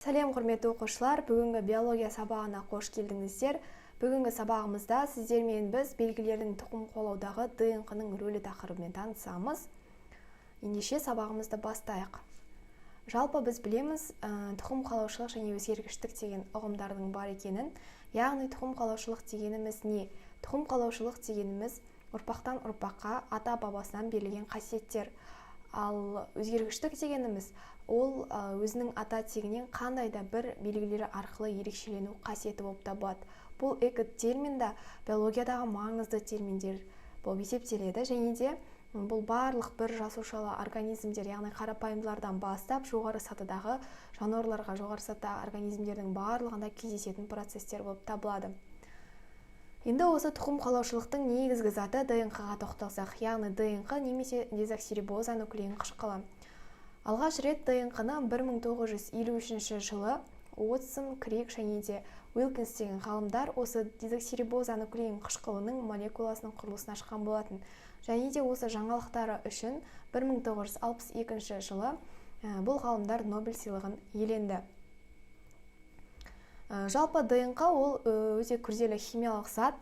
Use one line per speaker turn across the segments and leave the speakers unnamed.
Сәлем, құрметті оқушылар! Бүгінгі биология сабағына қош келдіңіздер. Бүгінгі сабағымызда сіздермен біз белгілердің тұқым қуалаудағы ДНҚ-ның рөлі тақырыбымен танысамыз. Ендеше сабағымызды бастайық. Жалпы біз білеміз, тұқым қуалаушылық және өзгергіштік деген ұғымдардың бар екенін. Яғни тұқым қуалаушылық дегеніміз не? Тұқым қуалаушылық дегеніміз ұрпақтан ұрпаққа ата-бабасынан берілген қасиеттер. Ал өзгергіштік дегеніміз ол өзінің ата тегінен қандай да бір белгілері арқылы ерекшелену қасиеті болып табылады. Бұл екі термин да биологиядағы маңызды терминдер болып есептеледі, және де бұл барлық бір жасушалы организмдер, яғни қарапайымдылардан бастап жоғары сатыдағы жануарларға, жоғары сатыдағы организмдердің барлығында кездесетін процестер болып табылады. Енді осы тұқым қуалаушылықтың негізгі заты ДНҚ-ға тоқталсақ, яғни ДНҚ немесе дезоксирибоза нуклеин қышқылы. Алғаш рет ДНҚ-ны 1953 жылы Уотсон, Крик және де Уилкинс деген ғалымдар осы дезоксирибоза нуклеин қышқылының молекуласының құрылысын ашқан болатын. Және де осы жаңалықтары үшін 1962 жылы бұл ғалымдар Нобель сыйлығын иеленді. Жалпы ДНҚ ол өте күрделі химиялық зат,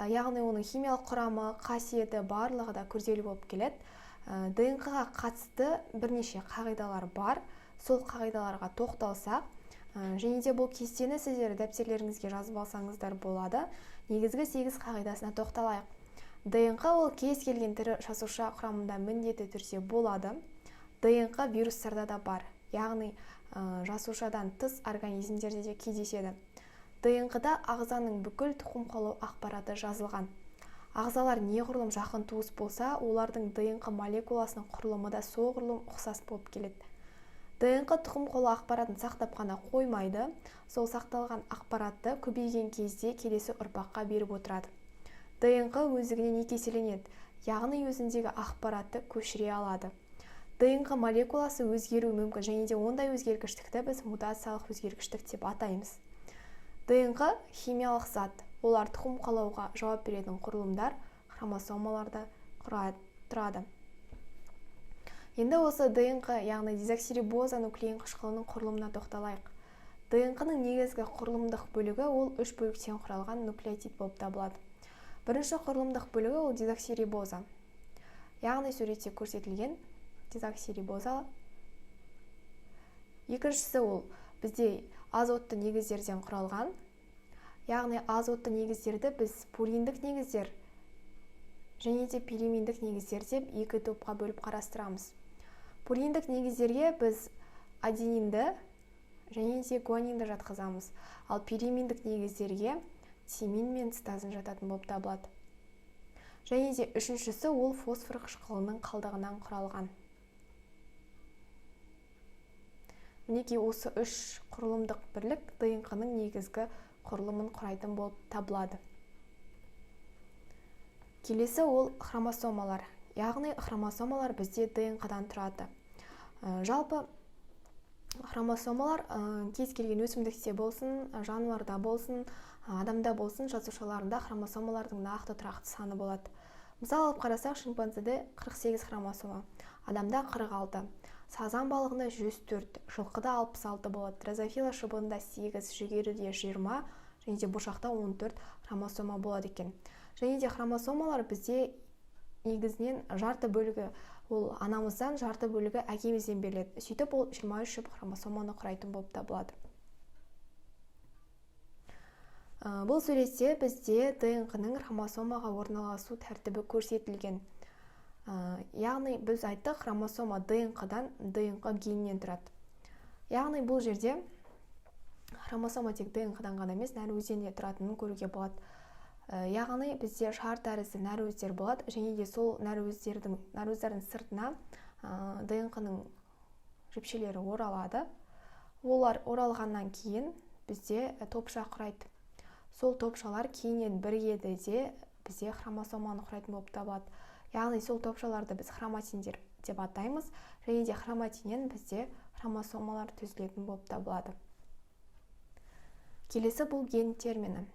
яғни оның химиялық құрамы, қасиеті барлығы да күрделі болып келеді. ДНҚ-ға қатысты бірнеше қағидалар бар. Сол қағидаларға тоқталсақ, және де бұл кестені сіздер дәптерлеріңізге жазып алсаңыздар болады. Негізгі 8 қағидасына тоқталайық. ДНҚ ол кез келген тірі жасуша құрамында міндетті түрде болады. ДНҚ вирустарда да бар, яғни жасушадан тыс организмдерде де кездеседі. ДНҚ-да ағзаның бүкіл тұқым қуалау ақпараты жазылған. Ағзалар неғұрлым жақын туыс болса, олардың ДНҚ молекуласының құрылымы да соғұрлым ұқсас болып келеді. ДНҚ тұқым қуалау ақпаратын сақтап қана қоймайды, сол сақталған ақпаратты көбейген кезде келесі ұрпаққа беріп отырады. ДНҚ өздігінен екеселенеді, яғни өзіндегі ақпаратты көшіре алады. ДНҚ молекуласы өзгеруі мүмкін, және де ондай өзгергіштікті біз мутациялық өзгергіштік деп атаймыз. ДНҚ химиялық зат, олар тұқым қуалауға жауап беретін құрылымдар хромосомаларда тұрады. Енді осы ДНҚ, яғни дезоксирибоза нуклеин қышқылының құрылымына тоқталайық. ДНҚ-ның негізгі құрылымдық бөлігі ол үш бөліктен құралған нуклеотид болып табылады. Бірінші құрылымдық бөлігі ол дезоксирибоза, яғни суретте көрсетілген дезоксирибоза. Екіншісі ол бізде азотты негіздерден құралған, яғни азотты негіздерді біз пуриндік негіздер және де пириминдік негіздер деп екі топқа бөліп қарастырамыз. Пуриндік негіздерге біз аденинді және де гуанинді жатқызамыз, ал пириминдік негіздерге тимин мен цитозин жататын болып табылады. Және де үшіншісі ол фосфор қышқылының қалдығынан құралған. Мінекей осы үш құрылымдық бірлік ДНҚ-ның негізгі құрылымын құрайтын болып табылады. Келесі ол хромосомалар, яғни хромосомалар бізде ДНҚ-дан тұрады. Жалпы хромосомалар кез келген өсімдікте болсын, жануарда болсын, адамда болсын, жасушаларында хромосомалардың нақты тұрақты саны болады. Мысал алып қарасақ, шимпанзеде 48 хромосома, адамда 46, сазан балығында 104, жылқыда 66 болады, дрозофила шыбынында 8, жүгеріде 20, және де бұршақта 14 хромосома болады екен. Және де хромосомалар бізде негізінен жарты бөлігі ол анамыздан, жарты бөлігі әкемізден беріледі. Сөйтіп ол 23 жұп хромосоманы құрайтын болып табылады. Бұл суретте бізде ДНҚ-ның хромосомаға орналасу тәртібі көрсетілген. Яғни біз айттық, хромосома ДНҚ-дан, ДНҚ генінен тұрады. Яғни бұл жерде хромосома тек ДНҚ-дан ғана емес, нәруызден де тұратынын көруге болады. Яғни бізде шар тәрізді нәруыздер болады, және де сол нәруыздардың сыртына ДНҚ-ның жіпшелері оралады. Олар оралғаннан кейін бізде топша құрайды. Сол топшалар кейіннен бірігеді де бізде хромосоманы құрайтын болып табылады. Яғни сол топшаларды біз хроматиндер деп атаймыз, және де хроматиннен бізде хромосомалар түзілетін болып табылады. Келесі бұл ген термині.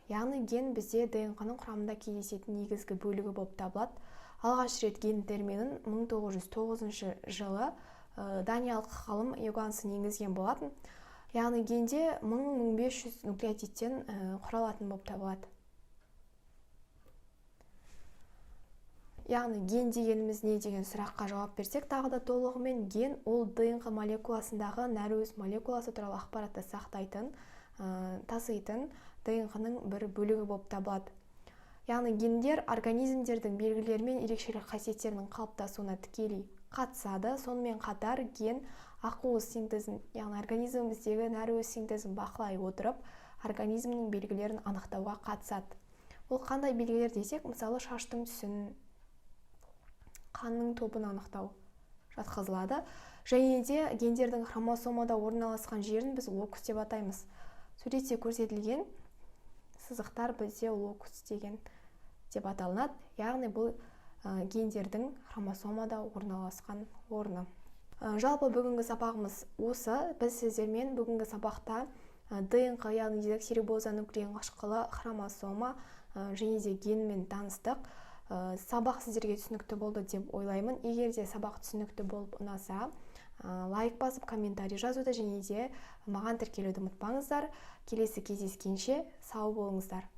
Яғни ген бізде ДНҚ-ның құрамында кездесетін негізгі бөлігі болып табылады. Алғаш рет ген терминін 1909 жылы даниялық ғалым Йогансен енгізген болатын. Яғни генде 1000-1500 нуклеотидтен құралатын болып табылады. Яғни ген дегеніміз не деген сұраққа жауап берсек, тағы да толығымен ген ол ДНК молекуласындағы нәруыз молекуласы туралы ақпаратты сақтайтын, таситын ДНК-ның бір бөлігі болып табылады. Яғни гендер организмдердің белгілері мен ерекшелік қасиеттерінің қалыптасуына тікелей қатысады. Сонымен қатар ген ақуыз синтезін, яғни организміміздегі нәруыз синтезін бақылай отырып, организмнің белгілерін анықтауға қатысады. Ол қандай белгілер десек, мысалы шаштың түсін, қанның тобын анықтау жатқызылады. Және де гендердің хромосомада орналасқан жерін біз локус деп атаймыз. Суретте көрсетілген сызықтар бізде локус деген деп аталынады. Яғни бұл гендердің хромосомада орналасқан орны. Жалпы бүгінгі сабағымыз осы. Біз сіздермен бүгінгі сабақта ДНК, яғни дезоксирибоза нуклеин қышқылы, хромосома және де генмен таныстық. Сабақ сіздерге түсінікті болды деп ойлаймын. Егер де сабақ түсінікті болып ұнаса, лайк басып, комментарий жазуды және де маған тіркелуді ұмытпаңыздар. Келесі кездескенше сау болыңыздар.